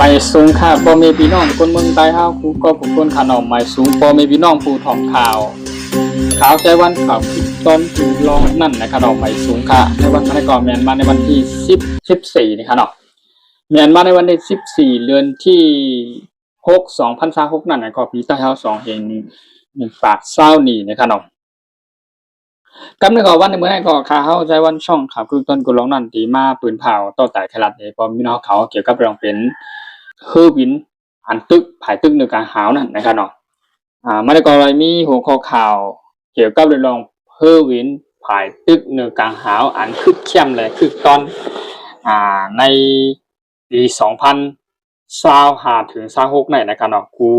ໝາຍສູງຄ່ະ ພໍ່ແມ່ພີ່ນ້ອງຄົນເມືອງໃຕ້ເຮົາ ຄູ່ເກົ່າຄູ່ຄົນຂະເນາະ. ໝາຍສູງພໍ່ແມ່ພີ່ນ້ອງຜູ້ທ່ອງຂ່າວ ຂ່າວໄຕ້ຫວັນ ຂ່າວຄລິບຕອນຢູ່ລອງນັ້ນນະຂະເນາະ. ໝາຍສູງຄ່ະ ໃນວັນນີ້ກໍແມ່ນມາໃນວັນທີສິບ ສິບສີ່ນີ້ຂະເນາະ ແມ່ນມາໃນວັນທີສິບສີ່ ເດືອນທີຫົກ ສອງພັນຊາວຫົກນັ້ນນະ ກໍປີໃຕ້ເຮົາສອງເຮງໜຶ່ງປາກຊາວນີ້ນະຂະເນາະ. ກັບໃນກໍວັນໃນມື້ນີ້ກໍຂ້າເຮົາໃຈວັນ ຊ່ອງຂ່າວຄຶກຕອນກຸນລອງນັ້ນ ທີ່ມາປືນຂ່າວຕໍ່ຕາຍໄທລັດໃຫ້ພໍ່ແມ່ພີ່ນ້ອງເຮົາ ກ່ຽວກັບເລື່ອງເປັນເຮືອບິນອັນຕຶກ ພາຍຕຶກເໜືອກາງຫາວນັ້ນນະຄະເນາະ. ອາ ມັນກໍໄດ້ມີຫົວຂໍ້ຂ່າວກ່ຽວກັບເລື່ອງເຮືອບິນພາຍຕຶກເໜືອກາງຫາວ ອັນຄຶກຄຽມ ແລະ ຄຶກຕອນ ອາ ໃນ ປີສອງພັນຊາວຫ້າເຖິງຊາວຫົກນີ້ນະຄະເນາະ ຄື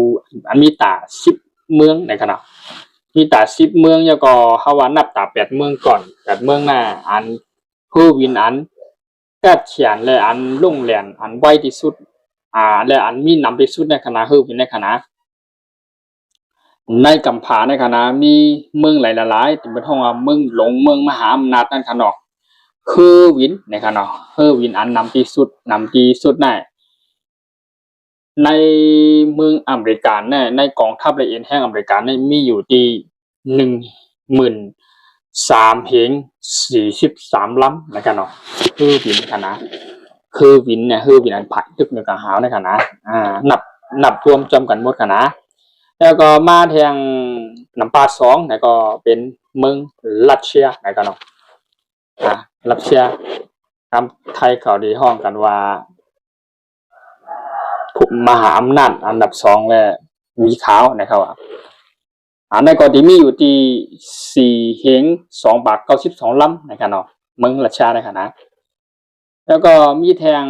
ອັນມີຕາສິບເມືອງນະຄະເນາະ ມີຕາສິບເມືອງ ແລ້ວກໍເຮົາວ່ານັບຕາແປດເມືອງກ່ອນ ແປດເມືອງນະ ອັນເຮືອບິນອັນກາດຂຽນ ແລະ ອັນລົງແລ່ນອັນໄວທີ່ສຸດ ອາ ແລະ ອັນມີນຳທີ່ສຸດໃນຂະນະເຮືອບິນໃນຂະນະ ໃນກຳພາໃນຂະນະ ມີເມືອງຫຼາຍໆ ທີ່ເພິ່ນຮ້ອງວ່າເມືອງຫຼົງ ເມືອງມະຫາອຳນາດນັ້ນຄະເນາະ ເຮືອບິນນະຄະເນາະ ເຮືອບິນອັນນຳທີ່ສຸດ ນຳທີ່ສຸດໃນ ໃນເມືອງອາເມລິການະ ໃນກອງທັບ ແລະ ເອັນແຮງອາເມລິການະ ມີຢູ່ທີ່ ໜຶ່ງໝື່ນສາມເຮງສີ່ສິບສາມລຳນະຄະເນາະ ເຮືອບິນຄະນະ ເຮືອບິນນະ ເຮືອບິນອັນພາຍຕຶກເໜືອກາງຫາວນະຄະນະ ອາ ນັບ ນັບລວມຈອມກັນໝົດຄະນະ. ແລ້ວກໍມາແທ່ງນຳປາດສອງນະ ກໍເປັນເມືອງຣັດເຊຍນະຄະເນາະ ອາ ຣັດເຊຍ ຕາມໄທເຂົາໄດ້ຮ້ອງກັນວ່າ ຜູ້ມະຫາອຳນາດອັນດັບສອງ ແລະ ໝີຂາວນະຄະວ່າ ອັນນັ້ນກໍທີ່ມີຢູ່ທີ່ສີ່ເຮງສອງປາກເກົ້າສິບສອງລຳນະຄະເນາະ ເມືອງຣັດເຊຍນະຄະນະ. ແລ້ວກໍມີແທ່ງ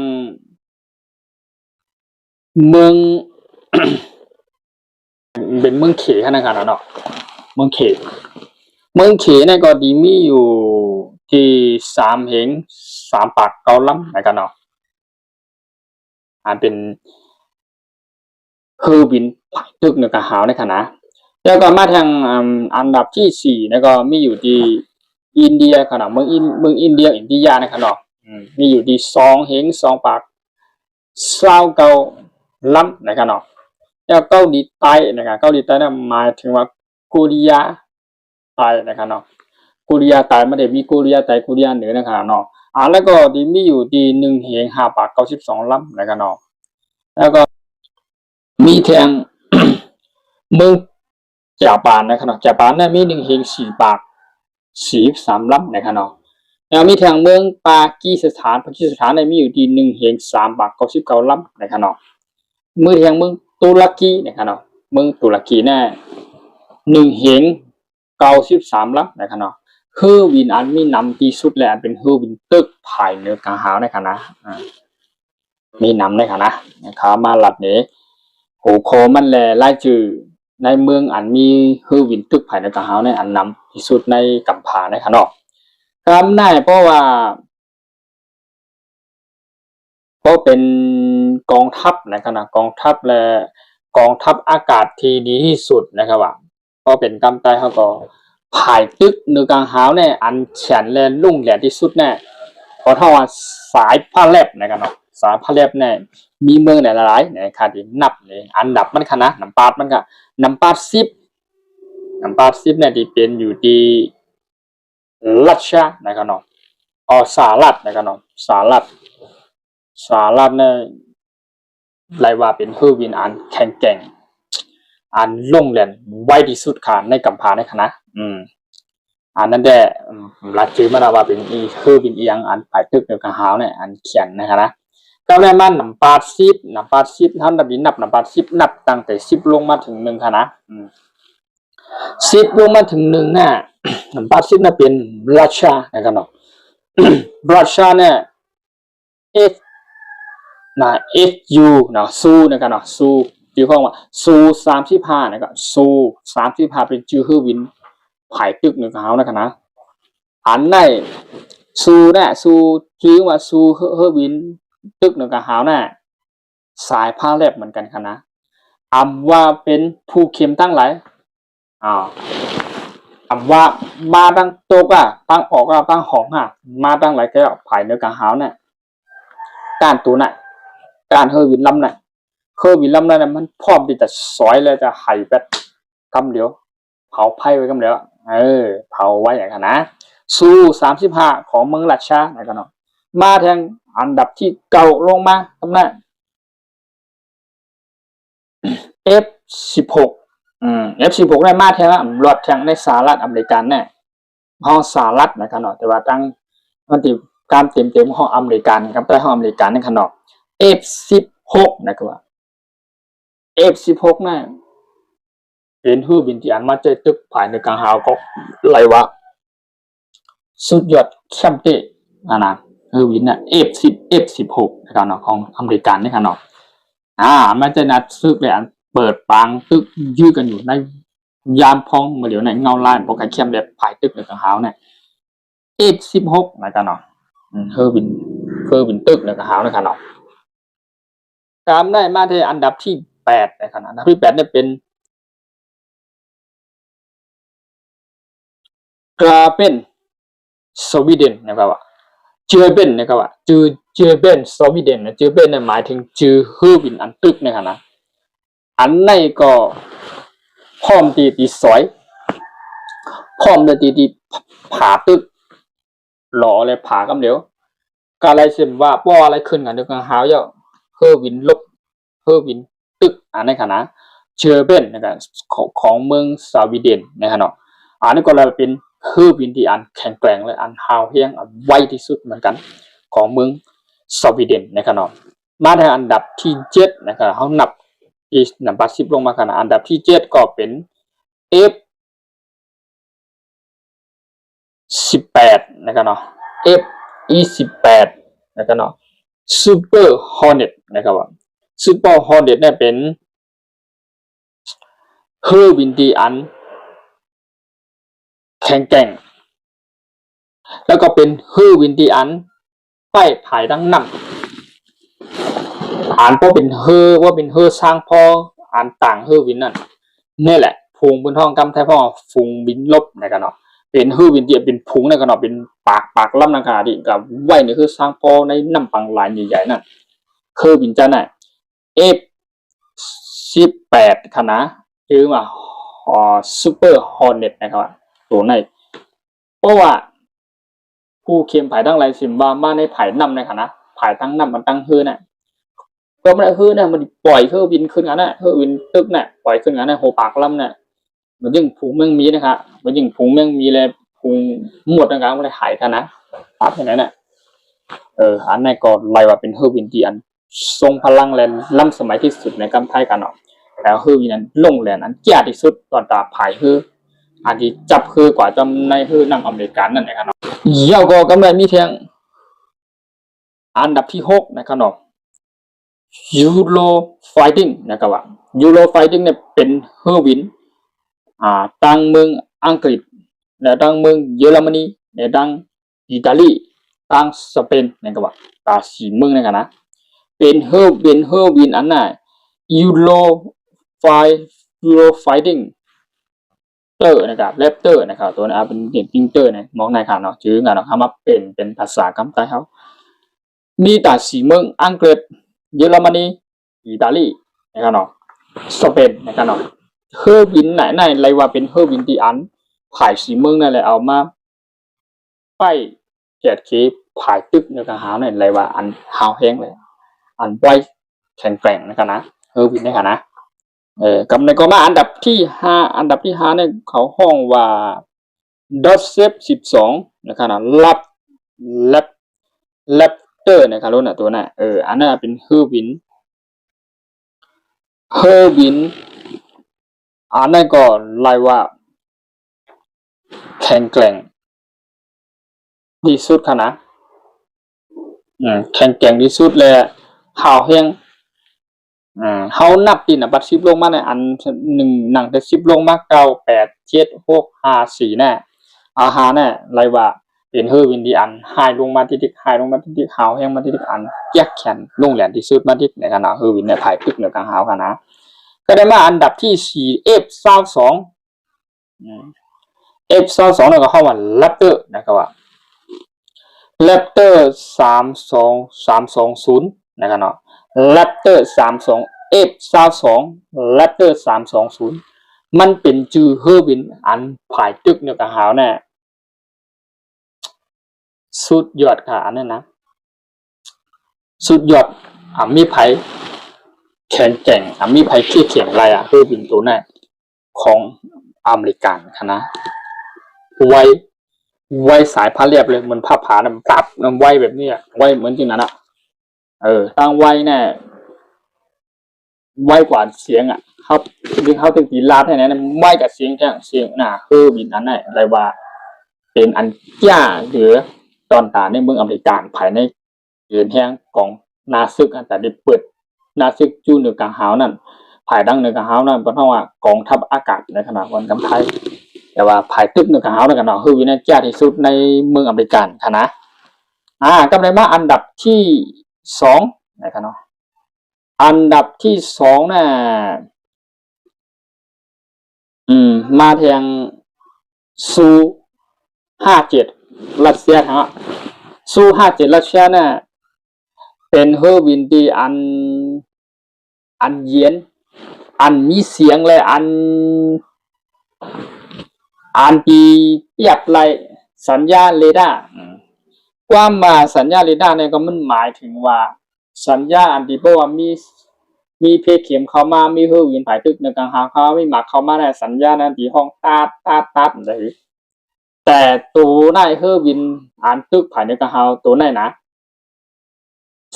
ເມືອງ ເປັນເມືອງເຂນະຄະເນາະ ເມືອງເຂ ເມືອງເຂນະ ກໍທີ່ມີຢູ່ທີ່ສາມເຮງສາມປາກເກົ້າລຳນະຄະເນາະ ອັນເປັນເຮືອບິນພາຍຕຶກເໜືອກາງຫາວນະຄະນະ. ແລ້ວກໍມາແທ່ງ ອັນ ອັນດັບທີສີ່ນະ ກໍມີຢູ່ທີ່ອິນເດຍຄະເນາະ ເມືອງອິນ ເມືອງອິນເດຍ ອິນເດຍນະຄະເນາະ ອືມ ມີຢູ່ທີ່ສອງເຮງສອງປາກຊາວເກົ້າລຳນະຄະເນາະ. ແລ້ວເກົາຫຼີໃຕ້ນະຄະ ເກົາຫຼີໃຕ້ນະ ໝາຍເຖິງວ່າ ເກົາຫຼີໃຕ້ນະຄະເນາະ ເກົາຫຼີໃຕ້ ມັນໄດ້ມີເກົາຫຼີໃຕ້ ເກົາຫຼີເໜືອນະຄະເນາະ ອາ ແລ້ວກໍທີ່ມີຢູ່ທີ່ໜຶ່ງເຮງຫ້າປາກເກົ້າສິບສອງລຳນະຄະເນາະ. ແລ້ວກໍມີແທ່ງເມືອງຈາປານນະຄະເນາະ ຈາປານນະມີໜຶ່ງເຮງສີ່ປາກສີ່ສິບສາມລຳນະຄະເນາະ. ແລ້ວມີແທ່ງເມືອງປາກີສະຖານ ປາກີສະຖານນະມີຢູ່ທີ່ໜຶ່ງເຮງສາມປາກເກົ້າສິບເກົ້າລຳນະຄະເນາະ. ມີແທ່ງເມືອງຕຸລະກີນະຄະເນາະ ເມືອງຕຸລະກີນະ ໜຶ່ງເຮງ ເກົ້າສິບສາມລຳນະຄະເນາະ ເຮືອບິນອັນມີນຳທີ່ສຸດ ແລະ ອັນເປັນເຮືອບິນຕຶກພາຍເໜືອກາງຫາວນະຄະນະ ອາ ມີນຳນະຄະນະ. ຂ້າມາລັດນີ້ ຫົວຂໍ້ມັນ ແລະ ລາຍຊື່ໃນເມືອງອັນມີເຮືອບິນຕຶກພາຍເໜືອກາງຫາວໃນອັນນຳທີ່ສຸດໃນກຳພານະຄະເນາະ. ກຳນາຍ ເພາະວ່າ ເພາະເປັນກອງທັບນະຄະນະ ກອງທັບ ແລະ ກອງທັບອາກາດທີ່ດີທີ່ສຸດນະຄະວ່າ ເພາະເປັນກຳໃຕ້ເຮົາກໍພາຍຕຶກເໜືອກາງຫາວແນ່ ອັນແຂນແລະລຸງແຫຼນທີ່ສຸດແນ່ ເພາະເຮົາວ່າສາຍພະແລັບນະຄະເນາະ ສາຍພະແລັບແນ່ ມີເມືອງໃດຫຼາຍໆນະຄະ ທີ່ນັບນີ້ ອັນດັບມັນຄະນະ ນຳປາດມັນກະ ນຳປາດສິບ ນຳປາດສິບແນ່ ທີ່ເປັນຢູ່ທີ່ ຣັດເຊຍນະຄະເນາະ ອໍ ສະຫະລັດນະຄະເນາະ ສະຫະລັດ ສະຫະລັດນີ້ໄດ້ວ່າເປັນເຮືອບິນອັນແຂງແກ່ງ ອັນລົງແລ່ນໄວທີ່ສຸດຄະ ໃນກຳພານະຄະນະ ອືມ ອັນນັ້ນແດ່ ອືມ ລາຍຊື່ມັນວ່າເປັນອີ ເຮືອບິນອີ່ຫຍັງ ອັນພາຍຕຶກເໜືອກາງຫາວນີ້ ອັນຂຽນນະຄະນະ. ກໍແມ່ນມານຳປາດສິບ ນຳປາດສິບ ເຮົານັບດີ ນັບນຳປາດສິບ ນັບຕັ້ງແຕ່ສິບລົງມາເຖິງໜຶ່ງຄະນະ ອືມ ສິບລົງມາເຖິງໜຶ່ງນະ ບາດສິບນະເປັນຣັດເຊຍນະຄະເນາະ ຣັດເຊຍນະ ເອັສ ນະ ເອັສຢູ ນະ ຊູ ນະຄະເນາະ ຊູ ຊື່ຂອງວ່າຊູສາມສິບຫ້ານະຄະ ຊູສາມສິບຫ້າເປັນຊື່ເຮືອບິນພາຍຕຶກເໜືອກາງຫາວນະຄະນະ ອັນໃນຊູນະ ຊູ ຊື່ວ່າຊູເຮືອ ເຮືອບິນຕຶກເໜືອກາງຫາວນະ ສາຍພະແລັບເໝືອນກັນຄະນະ ອຳວ່າເປັນພູເຂັມທັງຫຼາຍ ອາ ອຳວ່າມາທາງຕົກອະ ທາງອອກອະ ທາງຫ້ອງອະ ມາທາງໃດກະພາຍເໜືອກາງຫາວນະ ກ້ານໂຕນະ ກ້ານເຮືອບິນລຳນະ ເຄີບິນລຳນັ້ນນະ ມັນພ້ອມທີ່ຈະສອຍ ແລະ ຈະໄຫແບບກຳດຽວ ເຜົາໄຟໄວ້ກຳດຽວ ເອີ ເຜົາໄວ້ຫັ້ນນະ. ຊູສາມສິບຫ້າຂອງເມືອງຣັດເຊຍນະຄັບເນາະ ມາແທ່ງອັນດັບທີເກົ້າລົງມາ ກຳນະ ເອັຟສິບຫົກ ອືມ ເອັຟສິບຫົກນີ້ມາແທ່ງລະ ລອດແທ່ງໃນສະຫະລັດອາເມລິກັນນະ ຂອງສະຫະລັດນະຄັບເນາະ ແຕ່ວ່າທາງ ມັນຕິການເຕັມໆຂອງອາເມລິກັນ ກັບໃຕ້ຂອງອາເມລິກັນນະຄັບເນາະ ເອັຟສິບຫົກນະຄັບວ່າ ເອັຟສິບຫົກນະ ເປັນເຮືອບິນທີ່ອັນມາໃຈຕຶກພາຍໃນກາງຫາວ ກໍໄດ້ວ່າສຸດຍອດແຄມເຕະຫັ້ນນະ ເຮືອບິນນະ ເອັຟສິບ ເອັຟສິບຫົກນະຄັບເນາະ ຂອງອາເມລິກັນນະຄັບເນາະ ອາ ມາໃຈນັດສຶກ ແລະ ອັນເປີດປາງຕຶກຢື້ກັນຢູ່ໃນຍາມພອງເມື່ອຫຼຽວໃນເງົາລາຍບໍ່ໃກ້ຄຽມແບບພາຍຕຶກໃນກາງຫາວນະ ເອັຟສິບຫົກນະຄັບເນາະ ອືມ ເຮືອບິນ ເຮືອບິນຕຶກໃນກາງຫາວນະຄັບເນາະ. ຕາມໄດ້ມາທີ່ອັນດັບທີແປດນະຄັບ ອັນດັບທີແປດນີ້ເປັນ Gripen ສະວີເດັນນະຄັບ Gripen ນະຄັບ ຊື່ Gripen ສະວີເດັນນະ Gripen ນີ້ໝາຍເຖິງຊື່ເຮືອບິນອັນຕຶກນະຄັບນະ ອັນໃນກໍພ້ອມທີ່ ທີ່ສອຍ ພ້ອມທີ່ ທີ່ ທີ່ຜ່າຕຶກ ຫຼໍ ແລະ ຜ່າກຳດຽວ ກະໄດ້ເຊັ່ນວ່າ ບໍ່ອາໄລຂຶ້ນກັນຢູ່ກາງຫາວແລ້ວ ເຮືອບິນລົບ ເຮືອບິນຕຶກ ອັນນັ້ນຫັ້ນນະ Gripen ນະຄັບ ຂອງ ຂອງເມືອງສະວີເດັນນະຄັບເນາະ ອັນນີ້ກໍເລີຍເປັນເຮືອບິນທີ່ອັນແຂງແກຮ່ງ ແລະ ອັນຮ້າວແຮງ ອັນໄວທີ່ສຸດເໝືອນກັນ ຂອງເມືອງສະວີເດັນນະຄັບເນາະ. ມາແທ່ງອັນດັບທີເຈັດນະຄັບ ເຮົານັບທີ່ນຳບັດສິບລົງມາຄັບ ອັນດັບທີເຈັດກໍເປັນ ເອັຟ ສິບແປດນະຄັບເນາະ ເອັຟອີ ສິບແປດນະຄັບເນາະ Super Hornet ນະຄັບ Super Hornet ນີ້ເປັນເຮືອບິນທີ່ອັນແຂງແກຮ່ງ ແລ້ວກໍເປັນເຮືອບິນທີ່ອັນ ໄປພາຍທາງນ້ຳ ອັນບໍ່ເປັນເຮືອ ບໍ່ເປັນເຮືອຊ່າງພໍ ອັນຕ່າງເຮືອບິນນັ້ນ ນີ້ແຫຼະ ຝູງເພິ່ນຮ້ອງກຳໄທພ້ອງ ຝູງບິນລົບນະຄັບເນາະ ເປັນເຮືອບິນທີ່ເປັນຝູງນະຄັບເນາະ ເປັນປາກ ປາກລຳນະຄັບ ທີ່ກະໄວ້ໃນເຮືອຊ່າງພໍໃນນ້ຳຝັ່ງລາຍໃຫຍ່ໆນັ້ນ ເຮືອບິນຈາກນັ້ນ ເອັຟສິບແປດ ຄະນະ ຫຼືວ່າ ເອີ Super Hornet ນະຄັບ ໂຕໃນ ເພາະວ່າ ຜູ້ເຂັ້ນພາຍທາງໄລຊິມວ່າມາໃນພາຍນ້ຳນະຄັບນະ ພາຍທາງນ້ຳມັນຕັ້ງເຮືອນະ ກໍມັນເຮືອນະ ມັນປ່ອຍເຮືອບິນຂຶ້ນຫັ້ນນະ ເຮືອບິນຕຶກນະ ປ່ອຍຂຶ້ນຫັ້ນນະ ຫົວປາກລຳນະ ມັນຈຶ່ງຝູງແມງໝີນະຄັບ ມັນຍິ່ງຝູງແມງໝີ ແລະ ຝູງມົດນະຄັບ ມັນໄດ້ຫາຍກັນນະ ປາບຫັ້ນນະ ເອີ ອັນນັ້ນກໍໄລ່ວ່າເປັນເຮືອບິນທີ່ອັນ ຊົງພະລັງ ແລະ ລ້ຳສະໄໝທີ່ສຸດໃນກຳໄທກະເນາະ ແລ້ວເຮືອນີ້ນັ້ນລົງແລ່ນອັນກ້ຽທີ່ສຸດ ຕອນຕາພາຍເຮືອ ອັນທີ່ຈັບເຮືອກວ່າຈຳໃນເຮືອນ້ຳອາເມລິກັນນັ້ນນະຄັບເນາະ ແລ້ວກໍກຳໄດ້ມີແທ່ງອັນດັບທີຫົກນະຄັບເນາະ Eurofighter ນະຄັບວ່າ Eurofighter ນີ້ເປັນເຮືອບິນ ອ່າ ທັງເມືອງອັງກິດ ແລະ ທັງເມືອງເຢຍລະມະນີ ແລະ ທັງ ອີຕາລີ ທາງສະເປນ ແມ່ນກໍວ່າ ຕາສີເມືອງນັ້ນນະ ເປັນເຮືອ ເປັນເຮືອບິນອັນນະ Euro Fi- Eurofighter ນະຄັບ Raptor ນະຄັບ ຕົວນັ້ນເປັນ Raptor ນະ ມອງໃນຂາວເນາະ ຈື່ກັນເນາະ ເຮົາມາເປັນ ເປັນພາສາກຳໄທເຮົາ ມີຕາສີເມືອງອັງກິດ ເຢຍລະມະນີ ອີຕາລີ ນະຄັບເນາະ ສະເປນ ນະຄັບເນາະ ເຮືອບິນໃນ ໃນໄລ່ວ່າເປັນເຮືອບິນທີ່ອັນ ພາຍສີເມືອງນັ້ນແຫຼະ ເອົາມາໄປກຽດເຄ ພາຍຕຶກໃນກາງຫາວນັ້ນ ໄລ່ວ່າອັນຮ້າວແຮງ ແລະ ອັນໄວແຂງແກຮ່ງນະຄັບນະ ເຮືອບິນນະຄັບນະ ເອີ ກຳໄດ້ກໍມາອັນດັບທີຫ້າ ອັນດັບທີຫ້ານີ້ເຂົາຮ້ອງວ່າ Dodge ສິບສອງ ນະຄັບນະ ລັບ ແລັບ Raptor ນະຄັບ ໂລນະ ຕົວນັ້ນ ເອີ ອັນນັ້ນເປັນເຮືອບິນ ເຮືອບິນ ອັນນັ້ນກໍໄລ່ວ່າແຂງແກຮ່ງທີ່ສຸດຫັ້ນນະ ອືມ ແຂງແກຮ່ງທີ່ສຸດ ແລະ ຮ້າວແຮງ ອືມ ເຮົານັບຕີນນະບັດສິບລົງມາໃນອັນໜຶ່ງ ນັບແຕ່ສິບລົງມາ ເກົ້າ ແປດ ເຈັດ ຫົກ ຫ້າ ສີ່ ນະ ອາຫານນະ ໄລ່ວ່າ ເປັນເຮືອບິນທີ່ອັນຮ້າຍລົງມາຕິດໆ ຮ້າຍລົງມາຕິດໆ ຮ້າວແຮງມາຕິດໆ ອັນກຽດແຂນລົງແລ່ນທີ່ສຸດມາຕິດໃນຂະນະເຮືອບິນໃນພາຍຕຶກເໜືອກາງຫາວຫັ້ນນະ ກໍໄດ້ມາອັນດັບທີສີ່ ເອັຟຊາວສອງ ອືມ ເອັຟຊາວສອງ ແລ້ວກໍເຮົາວ່າ Raptor ນະຄັບວ່າ Raptor ສາມສອງ ສາມສອງສູນ ນະຄັບເນາະ Raptor ສາມສອງ ເອັຟຊາວສອງ ແຣັບເຕີສາມສອງສູນ ມັນເປັນຈື່ເຮີບິນອັນພາຍຕຶກເໜືອກາງຫາວແນ່. ສຸດຍອດຄ່ະ ອັນນັ້ນນະ ສຸດຍອດ. ອາ ມີໃຜແຂງແກ່ງ ອາ ມີໃຜເຂັ້ມແຂງຫຼາຍອະ ເຮີບິນໂຕນັ້ນຂອງອາເມລິກັນຫັ້ນນະ ໄວ ໄວສາຍຟ້າແລບເລີຍ ເໝືອນຟ້າຜ່ານະ ປັບ ໄວແບບນີ້ອະ ໄວເໝືອນຈັ່ງນັ້ນອະ. ເອີ ທັງໄວແນ່ ໄວກວ່າສຽງອະ ເຮົາ ເຮົາເຖິງຕີລາດໃຫ້ແນ່ ໄວກວ່າສຽງແທ້ ສຽງນະ ເຮີບິນອັນນັ້ນ ລຽກວ່າເປັນອັນຈ້າເຫຼືອຕອນຕາໃນເມືອງອາເມລິກັນ ພາຍໃນເດີນແຮງຂອງໜ້າເສິກ ອັນຕາໄດ້ເປີດໜ້າເສິກຢູ່ເໜືອກາງຫາວນັ້ນ ພາຍຫຼັງເໜືອກາງຫາວນັ້ນ ເພິ່ນເອີ້ນວ່າກອງທັບອາກາດໃນຂະນະວັນນຳໄທ ແຕ່ວ່າພາຍຕຶກເໜືອກາງຫາວນັ້ນກະເນາະ ເຮີບິນນັ້ນຈ້າທີ່ສຸດໃນເມືອງອາເມລິກັນຫັ້ນນະ. ອາ ກັບໄດ້ມາອັນດັບທີສອງນະຄະເນາະ ອັນດັບທີສອງນະ ອືມ ມາແທງຊູຫ້າເຈັດ ຣັດເຊຍເນາະ. ຊູຫ້າເຈັດ ຣັດເຊຍນະ ເປັນເຮີບິນທີ່ອັນ ອັນເຢັນ ອັນມີສຽງ ແລະ ອັນ ອັນທີ່ປຽບໄລ່ສັນຍານເຣດ້າ. ອາ ຄວາມວ່າສັນຍານເຣດ້ານີ້ກໍມັນໝາຍເຖິງວ່າ ສັນຍານອັນທີ່ບອກວ່າມີ ມີເພເຂັມເຂົ້າມາ ມີເຮີບິນພາຍຕຶກເໜືອກາງຫາວເຂົ້າມາ ມີໝາກເຂົ້າມາໃນສັນຍານນັ້ນທີ່ຮ້ອງຕາດ ຕາດ ຕາດ ຈັ່ງຊີ້. ແຕ່ໂຕໃນເຮີບິນອັນຕຶກພາຍເໜືອກາງຫາວໂຕໃນນະ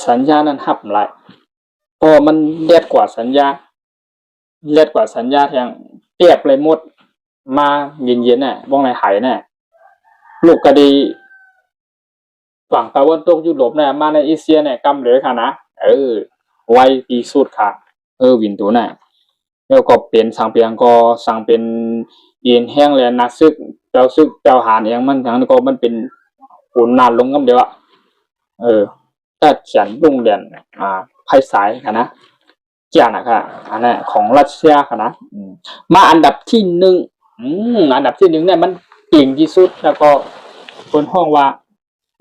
ສັນຍານນັ້ນຮັບບໍ່ໄດ້ ເພາະວ່າມັນແດດກວ່າສັນຍາ ແດດກວ່າສັນຍາແທງ ແທບໄລ່ໝົດ ມາເຢັນໆນະ ບໍ່ໄດ້ໄຫນະ ລູກກະດີ ຝັ່ງຕາເວັນຕົກຢູໂຣບນະ ມາໃນເອເຊຍນະ ກຳເລີຍຄ່ະນະ. ເອີ ໄວທີ່ສຸດຄ່ະ ເຮີບິນໂຕນັ້ນ ແລ້ວກໍເປັນສັງເປັນຫຍັງກໍສັງເປັນເອັນແຮງ ແລະ ນັກເສິກ ເຈົ້າເສິກເຈົ້າທະຫານອີ່ຫຍັງມັນ ທັງນັ້ນກໍມັນເປັນໂອນາລົງກຳດຽວອະ. ເອີ ຕາຂຽນລຸງແດນ ອາ ໄພສາຍຫັ້ນນະ ກຽນນະຄ່ະ ອັນນັ້ນຂອງຣັດເຊຍຫັ້ນນະ. ອືມ ມາອັນດັບທີໜຶ່ງ ອືມ ອັນດັບທີໜຶ່ງນີ້ມັນເກັ່ງທີ່ສຸດ ແລ້ວກໍເພິ່ນຮ້ອງວ່າ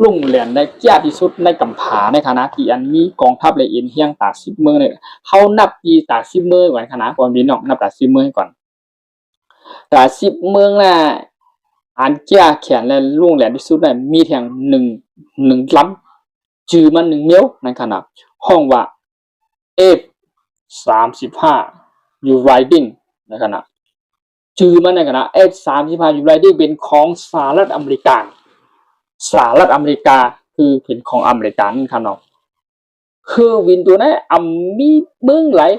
ລຸງແດນໄດ້ກຽດທີ່ສຸດໃນກຳພາໃນຂະນະທີ່ອັນມີກອງທັບ ແລະ ເອັນແຮງຕາສິບເມືອງນີ້ ເຮົານັບທີ່ຕາສິບເມືອງກ່ອນຂະນະ ພໍ່ແມ່ພີ່ນ້ອງ ນັບຕາສິບເມືອງກ່ອນ. ຕາສິບເມືອງນະ ອັນກຽດແຂນ ແລະ ລຸງແດນທີ່ສຸດນະ ມີພຽງໜຶ່ງ ໜຶ່ງລຳ ຈື່ມັນໜຶ່ງເມວໃນຂະນະ ຮ້ອງວ່າ ເອັຟສາມສິບຫ້າ Uriding ໃນຂະນະ ຈື່ມັນໃນຂະນະ ເອັຟສາມສິບຫ້າ Uriding ເປັນຂອງສະຫະລັດອາເມລິກາ ສະຫະລັດອາເມລິກາ ຄືເປັນຂອງອາເມລິການັ້ນຂະເນາະ. ເຮີບິນໂຕນັ້ນ ອາ ມີເມືອງຫຼາຍ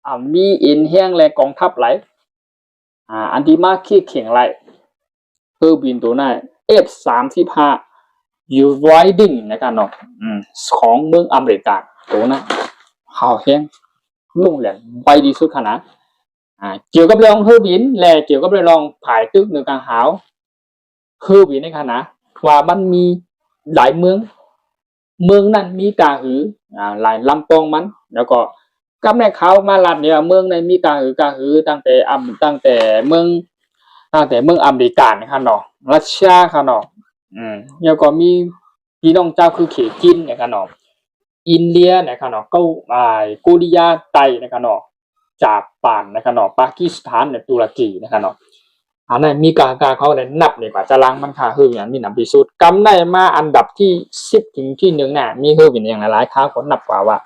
ອາ ມີເອັນແຮງ ແລະ ກອງທັບຫຼາຍ ອາ ອັນທີ່ມາເຄີງໄລ່ເຮີບິນໂຕນັ້ນ ເອັຟສາມສິບຫ້າ Uriding ນະຄະເນາະ ອືມ ຂອງເມືອງອາເມລິກາໂຕນັ້ນ ເຮົາແຮງ ລຸງແດນໄວທີ່ສຸດຂະນະ. ອາ ກ່ຽວກັບເລື່ອງເຮີບິນ ແລະ ກ່ຽວກັບເລື່ອງພາຍຕຶກເໜືອກາງຫາວ ຄືເປັນຈັ່ງຊັ້ນນະ ວ່າມັນມີຫຼາຍເມືອງ ເມືອງນັ້ນມີກາຫື ອາ ຫຼາຍລຳປອງມັນ ແລ້ວກໍກັບແນວຂ່າວມາລັດນີ້ວ່າເມືອງໃດມີກາຫື ກາຫືຕັ້ງແຕ່ອຳ ຕັ້ງແຕ່ເມືອງ ຕັ້ງແຕ່ເມືອງອາເມລິກາຫັ້ນເນາະ ຣັດເຊຍຫັ້ນເນາະ ອືມ ແລ້ວກໍມີພີ່ນ້ອງເຈົ້າຄືເຂດຈີນຫັ້ນເນາະ ອິນເດຍນະຄະເນາະ ເກົາ ອາ ເກົາຫຼີໃຕ້ນະຄະເນາະ ຈາປານນະຄະເນາະ ປາກິສຖານ ແລະ ຕຸລະກີນະຄະເນາະ ອັນນັ້ນມີກາ ກາເຂົາໄດ້ນັບໃນປາຕາລາງມັນຄ່າເຮີບິນອັນມີນຳທີ່ສຸດ. ກຳໄດ້ມາອັນດັບທີສິບເຖິງທີໜຶ່ງນະ ມີເຮີບິນຫຍັງຫຼາຍໆ ຂ້າກໍນັບວ່າ ວ່າ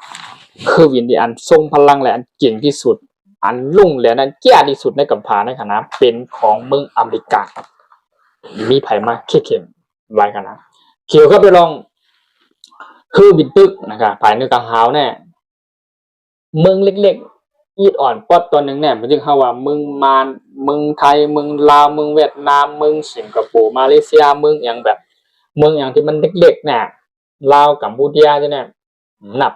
ເຮີບິນທີ່ອັນຊົງພະລັງ ແລະ ອັນເກັ່ງທີ່ສຸດ ອັນລຸງແລະອັນແກ່ທີ່ສຸດໃນກຳພາໃນຂະນະ ເປັນຂອງເມືອງອາເມລິກາ ມີໃຜມາເຄເຄັນຫຼາຍຂະນະ ກ່ຽວກັບເລື່ອງເຮີບິນຕຶກນະຄະ ພາຍໃນກາງຫາວແນ່ ເມືອງເລັກໆ ອີດອ່ອນປອດຕອນໜຶ່ງແນ່ ມັນຈຶ່ງເຮົາວ່າເມືອງມານ ເມືອງໄທ ເມືອງລາວ ເມືອງຫວຽດນາມ ເມືອງສິງກະໂປ ມາເລເຊຍ ເມືອງຫຍັງແບບ ເມືອງຫຍັງທີ່ມັນເລັກໆ ແນ່ ລາວ ກຳປູເຈຍ ຈັ່ງຊີ້ ນັບ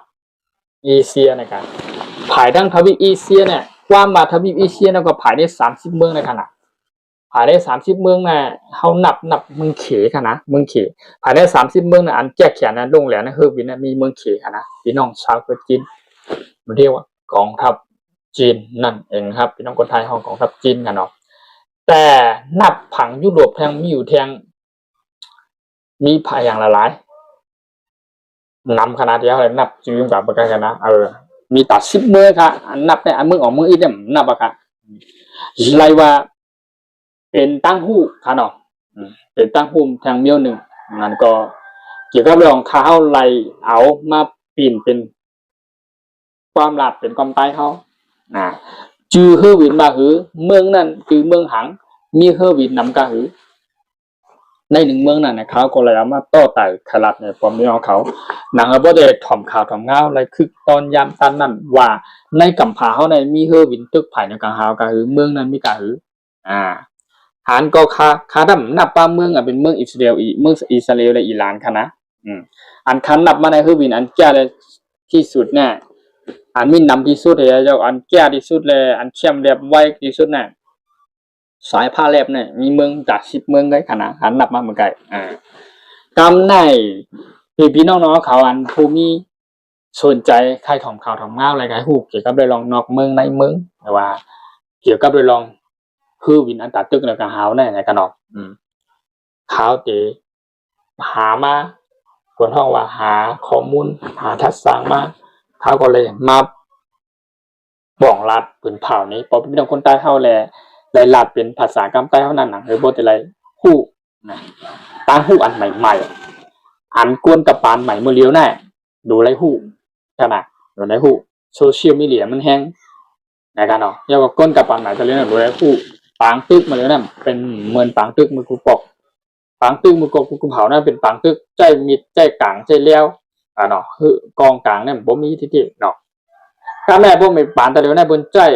ເອເຊຍນະຄະ ພາຍທັງທະວີບເອເຊຍແນ່ ຄວາມວ່າທະວີບເອເຊຍນະ ກໍພາຍໃນສາມສິບເມືອງໃນຂະນະ ພາຍໃນສາມສິບເມືອງນະ ເຮົານັບ ນັບເມືອງເຂຫັ້ນນະ ເມືອງເຂ ພາຍໃນສາມສິບເມືອງນະ ອັນແກ້ແຄ້ນນະ ລົງແລ້ວນະ ເຮີບິນນະ ມີເມືອງເຂຫັ້ນນະ ພີ່ນ້ອງຊາວເກີດຈີນ ເຮົາຮຽກວ່າກອງທັບຈີນນັ້ນເອງຄັບ ພີ່ນ້ອງຄົນໄທເຮົາກອງທັບຈີນຫັ້ນເນາະ ແຕ່ນັບຝັ່ງຢູໂຣບແທ່ງມີຢູ່ແທ່ງ ມີພາຍຢ່າງຫຼາຍໆ ນຳຂະນະທີ່ເຮົາໄດ້ນັບຈື່ກັນປະການກັນນະ ເອີ ມີຕາສິບເມືອງຄ່ະ ອັນນັບແຕ່ອັນເມືອງອອກເມືອງອິດນີ້ນັບອະຄ່ະ ໄລ່ວ່າເປັນຕ່າງຫູ່ຄ່ະເນາະ ເປັນຕ່າງຫູ່ທາງມ້ຽວໜຶ່ງ ນັ້ນກໍກ່ຽວກັບເລື່ອງ ຖ້າເຮົາໄລ່ເອົາມາປິ່ນເປັນຄວາມລາດ ເປັນຄວາມໃຕ້ເຮົາ ນະ ຈື່ເຮີວິນວ່າ ເຮີເມືອງນັ້ນຄືເມືອງຫຍັງ ມີເຮີວິນນຳກະຫື ໃນໜຶ່ງເມືອງນັ້ນນະ ເຂົາກໍເລີຍເອົາມາຕໍ່ໄຕ່ໄຂລັດໃຫ້ພໍ່ແມ່ພີ່ນ້ອງເຂົາ ນະ ເຮົາບໍ່ໄດ້ຖ່ອມຂ່າວຖ່ອມງາວ ໄລ່ຄຶກຕອນຍາມຕັນນັ້ນວ່າ ໃນກຳພາເຮົາໃນມີເຮີວິນຕຶກໃຜໃນກາງເຮົາກະຫື ເມືອງນັ້ນມີກະຫື ອາ ຫານກໍຄ່າ ຄ່າດຳນັບວ່າເມືອງ ອາ ເປັນເມືອງອິດສະຣາເອວອີ ເມືອງອິດສະຣາເອວ ແລະ ອີຣານຄ່ະນະ ອືມ ອັນຄັນນັບມາໃນເຮີວິນອັນແກ່ທີ່ສຸດນະ ອັນມີນຳທີ່ສຸດ ແລະ ອັນແກ່ທີ່ສຸດ ແລະ ອັນແຄມແລບໄວທີ່ສຸດນະ ສາຍພາແລບນີ້ມີເມືອງຈາກສິບເມືອງໄດ້ຂະໜາດ ຄັນນັບມາເມືອງໄກ ອາ ກຳໃນ ພີ່ໆນ້ອງໆເຂົາ ອັນຜູ້ມີສົນໃຈໃຄ່ຖ່ອມຂ່າວຖ່ອມງາວ ແລະ ໃຫ້ຮູ້ກ່ຽວກັບເລື່ອງນອກເມືອງໃນເມືອງ ຫຼືວ່າກ່ຽວກັບເລື່ອງເຮີວິນອັນຕາຕຶກ ແລ້ວກໍຫາວແນ່ນະຂະເນາະ ອືມ ເຂົາເຕ ຫາມາ ເພິ່ນຮ້ອງວ່າຫາຂໍ້ມູນ ຫາທັດສ້າງມາ ເຂົາກໍເລີຍມາບອກລາດເປັນເຜົ່ານີ້ ເພາະເປັນພີ່ນ້ອງຄົນໃຕ້ເຮົາແຫຼະ ໄດ້ລາດເປັນພາສາກຳໃຕ້ເຮົານັ້ນນະ ເອີ ບໍ່ໄດ້ໄດ້ຮູ້ນະ ຕ່າງຮູ້ອັນໃໝ່ໆ ອັນກວນກະປານໃໝ່ມື້ລຽວນະ ດູໄດ້ຮູ້ຂະໜາດ ດູໄດ້ຮູ້ ໂຊຊຽວມີເດຍມັນແຮງ ນະຄະເນາະ ແລ້ວກໍກົ້ນກະປານໃໝ່ຕະເລນະ ບໍ່ໄດ້ຮູ້ ປາງຕຶກມາເລີຍນະ ເປັນເໝືອນປາງຕຶກມືກູປອກ ປາງຕຶກມືກອກກູເຜົານະ ເປັນປາງຕຶກໃຊ້ມິດ ໃຊ້ກາງ ໃຊ້ແລ້ວ ອາເນາະ ຄືກອງກາງນະບໍ່ມີທີ່ເນາະ ກະແມ່ນບໍ່ມີປານຕະເລນະ ເພິ່ນໃຊ້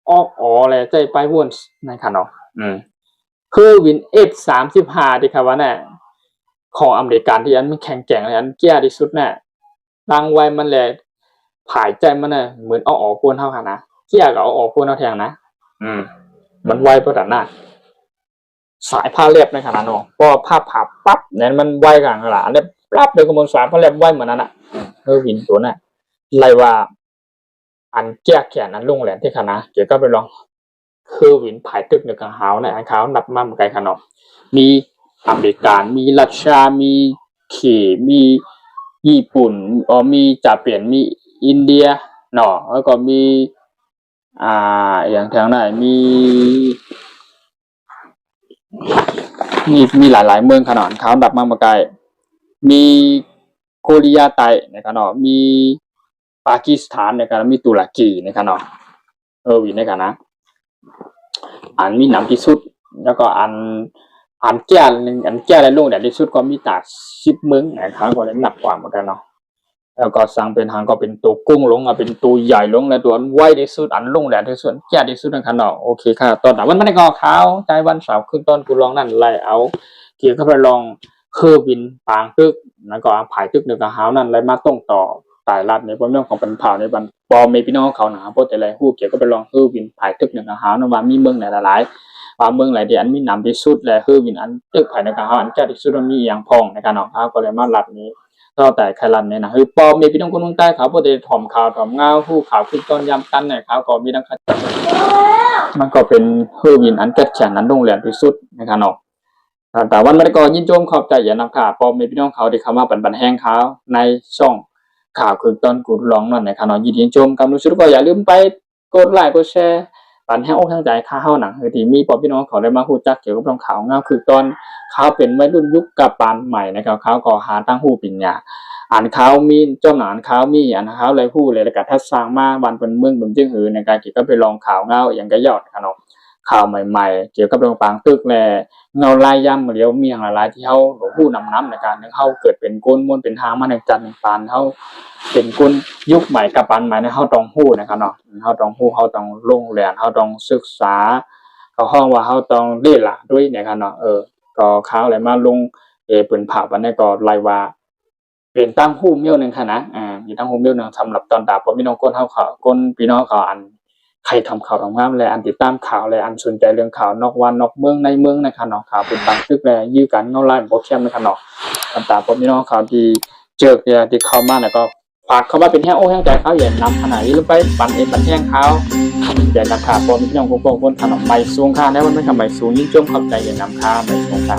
ອອກອໍ ແລະ ໃຊ້ປາຍວົນນະຄະເນາະ ອືມ ຄືວິນເອັຟສາມສິບຫ້າທີ່ເຂົາວ່ານະ ຂອງອາເມລິກັນທີ່ອັນມັນແຂງແກ່ງ ແລະ ອັນເກຍທີ່ສຸດນະ ຕັ້ງໄວ້ມັນແລະ ຜາຍໃຈມັນນະ ເໝືອນເອົາອອກກວນເຮົາຫັ້ນນະ ເກຍກໍເອົາອອກກວນເຮົາແທງນະ ອືມ ມັນໄວປານນັ້ນນະ ສາຍພາແລັບໃນຂະນະເນາະ ເພາະວ່າພາ ພາປັບແມ່ນມັນໄວກັນລະ ອັນນັ້ນປັບເລີຍ ຂະບວນສາຍພາແລັບໄວເໝືອນນັ້ນນະ ເຮີວິນໂຕນັ້ນ ໄລ່ວ່າ ອັນແກ້ແຄ້ນ ອັນລົງແລ່ນເດ້ຂະນະ ກ່ຽວກັບເລື່ອງເຮີວິນຜາຍຕຶກເໜືອກາງຫາວນະ ອັນຂ່າວນັບມາເມື່ອໄກຂະເນາະ ມີອາເມລິກາ ມີຣັດຊຽາ ມີເຂ ມີຍີ່ປຸ່ນ ມີຈາເປນ ມີອິນເດຍເນາະ ແລ້ວກໍມີ ອ່າ ອີຫຍັງແຖວນັ້ນ ມີ ມີ ມີຫຼາຍໆເມືອງຂະເນາະ ອັນຂ່າວນັບມາເມື່ອໄກ ມີໂກເລຍໃຕ້ນະຄະເນາະ ມີປາກີສຖານນະຄະ ມີຕຸລະກີນະຄະເນາະ ເອີ ວິນນະຄະນະ ອັນມີນຳທີ່ສຸດ ແລ້ວກໍອັນ ອັນແກ້ ອັນແກ້ແລະລົງແດດທີ່ສຸດກໍມີຕາກສິບເມືອງນະຄະ ກໍໄດ້ນັບກວ່າເໝືອນກັນເນາະ ແລ້ວກໍສັງເປັນຫາງກໍເປັນໂຕກົງລົງ ເອົາເປັນໂຕໃຫຍ່ລົງ ແລະ ໂຕອັນໄວທີ່ສຸດ ອັນລົງແດດທີ່ສຸດ ອັນແກ້ທີ່ສຸດນະຄະເນາະ ໂອເຄຄ່ະ ຕອນຕາວັນ ວັນນີ້ກໍຂ່າວໃຈວັນເສົາ ຄືນຕອນກູລອງນັ້ນ ໄລ່ເອົາກ່ຽວກັບເລື່ອງເຮີວິນປາງຕຶກ ແລ້ວກໍອາພາຍຕຶກເໜືອກາງຫາວນັ້ນ ໄລ່ມາຕົງຕໍ່ ຕາຍລັດໃນຄວາມເລື່ອງຂອງບັນພາວໃນບັນ ພໍ່ແມ່ພີ່ນ້ອງເຂົານະ ເພາະຈະໄດ້ຮູ້ກ່ຽວກັບເລື່ອງເຮີວິນຜາຍຕຶກເໜືອກາງຫາວນະວ່າມີເມືອງໃດຫຼາຍໆ ວ່າເມືອງໃດທີ່ອັນມີນຳທີ່ສຸດ ແລະ ເຮີວິນອັນຕຶກພາຍໃນກາງຫາວອັນຈັດທີ່ສຸດມັນມີອີ່ຫຍັງພ້ອງນະຄະເນາະ ເຮົາກໍເລີຍມາລັດນີ້ ຕໍ່ແຕ່ໄຄລັນນີ້ນະ ຄືພໍ່ແມ່ພີ່ນ້ອງຄົນເມືອງໃຕ້ເຂົາບໍ່ໄດ້ຖ່ອມຂ່າວຖ່ອມງາວ ຮູ້ຂ່າວຄືຕອນຍາມຕັນໃຫ້ເຂົາກໍມີດັ່ງ ມັນກໍເປັນເຮີວິນອັນແກ່ນແຂນອັນລົງແຫຼມທີ່ສຸດນະຄະເນາະ ຕາວັນມັນກໍຍິນຊົມຂອບໃຈຢ່າງນຳຄ່ະ ພໍ່ແມ່ພີ່ນ້ອງເຂົາທີ່ເຂົ້າມາປັນບັນແຮງຂ່າວໃນຊ່ອງຂ່າວຄືຕອນກູລອງນັ້ນນະຄະເນາະ ຍິນດີຊົມກັບ ຮູ້ສຶກກໍຢ່າລືມໄປ ກົດໄລກົດແຊ ປັນແຮງອົກແຮງໃຈຂ້າເຮົານັ້ນ ທີ່ມີພໍ່ແມ່ພີ່ນ້ອງເຂົາໄດ້ມາຮູ້ຈັກກ່ຽວກັບເລື່ອງຂ່າວງາວຄືຕອນເຂົາເປັນໄວລຸ້ນຍຸກກະປານໃໝ່ນະຄະ ເຂົາກໍຫາທາງຮູ້ປັນຍາ ອັນເຂົາມີ ຈອມໜາ ອັນເຂົາມີ ອັນເຮົາໄດ້ຮູ້ ແລະ ກະທັດສ້າງມາບ້ານເພິ່ນເມືອງເພິ່ນຈຶ່ງຫື ໃນການກ່ຽວກັບເລື່ອງຂ່າວງາວອີ່ຫຍັງກະຍອດຂະເນາະ ຂ່າວໃໝ່ໆ ກ່ຽວກັບເລື່ອງປາງຕຶກ ແລະ ເງົາລາຍຍາມມື້ດຽວ ມີຫຍັງຫຼາຍໆທີ່ເຮົາຮູ້ນຳນຳໃນການທີ່ເຮົາເກີດເປັນຄົນ ມວນເປັນທາງມາໜຶ່ງຈັນໜຶ່ງປານ ເຮົາເປັນຄົນຍຸກໃໝ່ກະປານໃໝ່ ເຮົາຕ້ອງຮູ້ນະຄະເນາະ ເຮົາຕ້ອງຮູ້ ເຮົາຕ້ອງລົງແລ່ນ ເຮົາຕ້ອງສຶກສາ ເຂົາຮ້ອງວ່າເຮົາຕ້ອງເລລາດ້ວຍນະຄະເນາະ ເອີ ກໍຂ່າວໄດ້ມາລົງ ເອີ ເປັນພາບ ອັນນີ້ກໍໄລ່ວ່າ ເປັນຕ່າງຫູ່ມ້ຽວໜຶ່ງຫັ້ນນະ ເປັນຕ່າງຫູ່ມ້ຽວໜຶ່ງ ສຳລັບຕອນຕາພໍ່ແມ່ພີ່ນ້ອງຄົນເຮົາເຂົາ ຄົນພີ່ນ້ອງເຂົາ ອັນໃຄ່ຖ້ອມຂ່າວຖ້ອມງາມ ແລະ ອັນຕິດຕາມຂ່າວ ແລະ ອັນສົນໃຈເລື່ອງຂ່າວນອກບ້ານນອກເມືອງໃນເມືອງນະຄະເນາະ ຂ່າວເປັນປາງຕຶກ ແລະ ຍື້ການເງົາລາຍບໍ່ແຄມນະຄະເນາະ ຕອນຕາພໍ່ແມ່ພີ່ນ້ອງເຂົາທີ່ເຈີກ ທີ່ເຂົ້າມານະ ກໍຝາກເຂົ້າມາເປັນແຮງອົກແຮງໃຈເຂົາຢ່ານຳຂະນະ ຢ່າລືມໄປປັນເອກປັນແຮງເຂົາ ແຕ່ນະຄະ ພໍ່ແມ່ພີ່ນ້ອງທຸກຄົນຂະເນາະ ໄປສູງຄ່ະ ໃນວັນນີ້ກໍໄປສູງ ຍິນຊົມຂອບໃຈຢ່ານຳຄ່ະ ໄປສູງຄ່ະ.